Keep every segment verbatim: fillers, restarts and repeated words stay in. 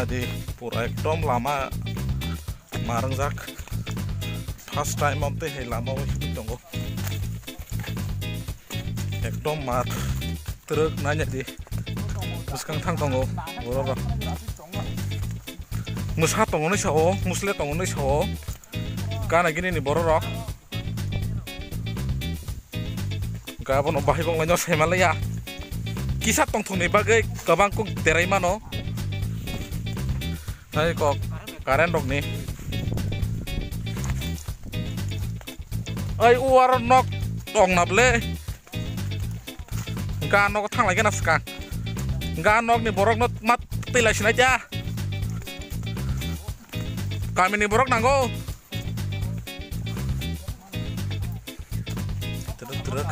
Adi pura ekdom lama mar wngjak. First time am tei hai lama o himwi tongo. Ekdom mar twrwk nanya di. Bwskang thang tongo borok rok. Mwsa tongo nai sao, musle tongo nai sao. Gana gini ni borok rok. Gabon o bahai bong laino saimanliya. Kisa tongthokni bagwi kwbang kok derai mano. Hai kok current rokni. Ai, u aro nok tong na ble. Ga nok thang lai gana swkang. Ga nok ni borok no mat twi lai sinai ja. Kami ni borok nango. Twrwk, twrwk.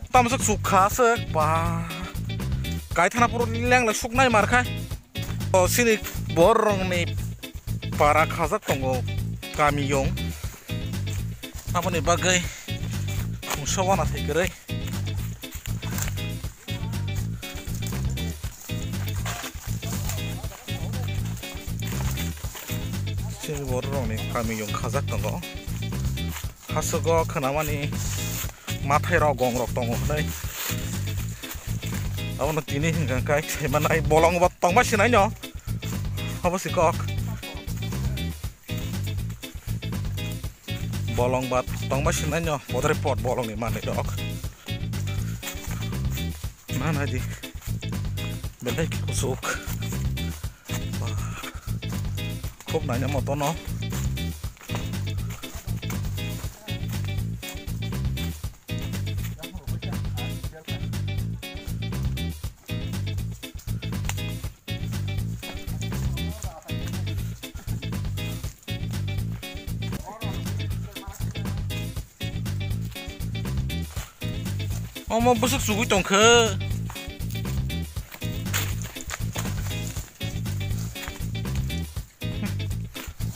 Tamswk sukha swk ba. Kaithana puro leng le suknai mar khai. O sini borok ni para khajak tongo kamiyung. Aboni bagwi mungsa wana thai kwrwi. Sini borok rokni kamiyung khajak tongo. Haswgo khwnamani mathai rok gong rok tongo hwnwi. Abono tini hwnkha khe saimanai bolong bo tongma sinaino. Obo si kok. Bolong ba tongma sinaino podre pod bolongni manwi rok. Nana di. Belai kuchuk. Wah. Khub naina motono. Omo bwswk chugui tongkha.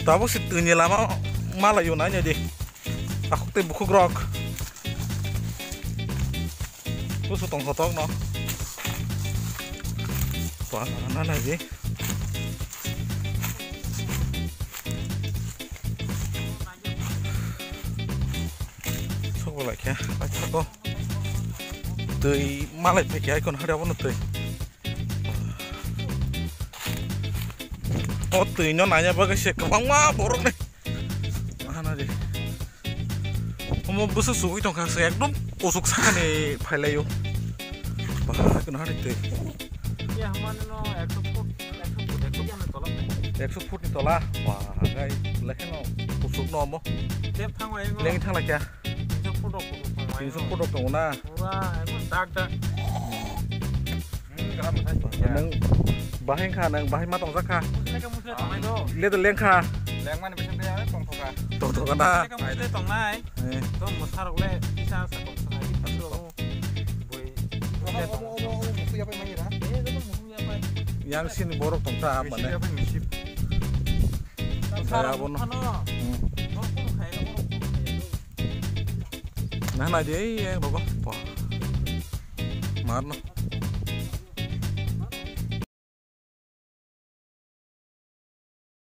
Tabuk se twini lama malaio nainai di. Takhuk tei bukhuk rok. Busu tong thotok no. Wah, na nai di. Sok bolai khe, pai thok. Twi malai phai khe, ai kon hari abono twi. O twi no nanya bagwi se kwbangma borok ni. Hana de. Omo bwswk sugui tongkha se ekdom kusuk sakani phailaio. Bahai kwna hari twi. Ya, hamani no ekso foot, ekso foot, ekso foot ni tola. Ekso foot ni tola. Bahai lekheno kusuk no omo. Tep thangbai no. Leng thangla kya? Tinso foot rok kusuk tongbai no. Tinso foot rok tongo na. Pura ekdom dak dak. Nwng bahai wngkha, nwng bahai ma tongjak kha. Musle khe musle tongnai do. Le do lengkha. Lengmani bising khe tongthoka. Tongthoka na. Musle khe musle tongnai. Eh. To mwsarok le kisa sa tong sanai. Bui. Omo, omo, omo, omo, musuya pai manya da. Eh, joto musuya pai. Yang sini borok tongkha, mane. Musuya pai misip. Jaya bono. Ano. Hmm. Borok kono khaya, borok kono khaya. Nah, nah, dia, iya, bapak. Wah. Marno.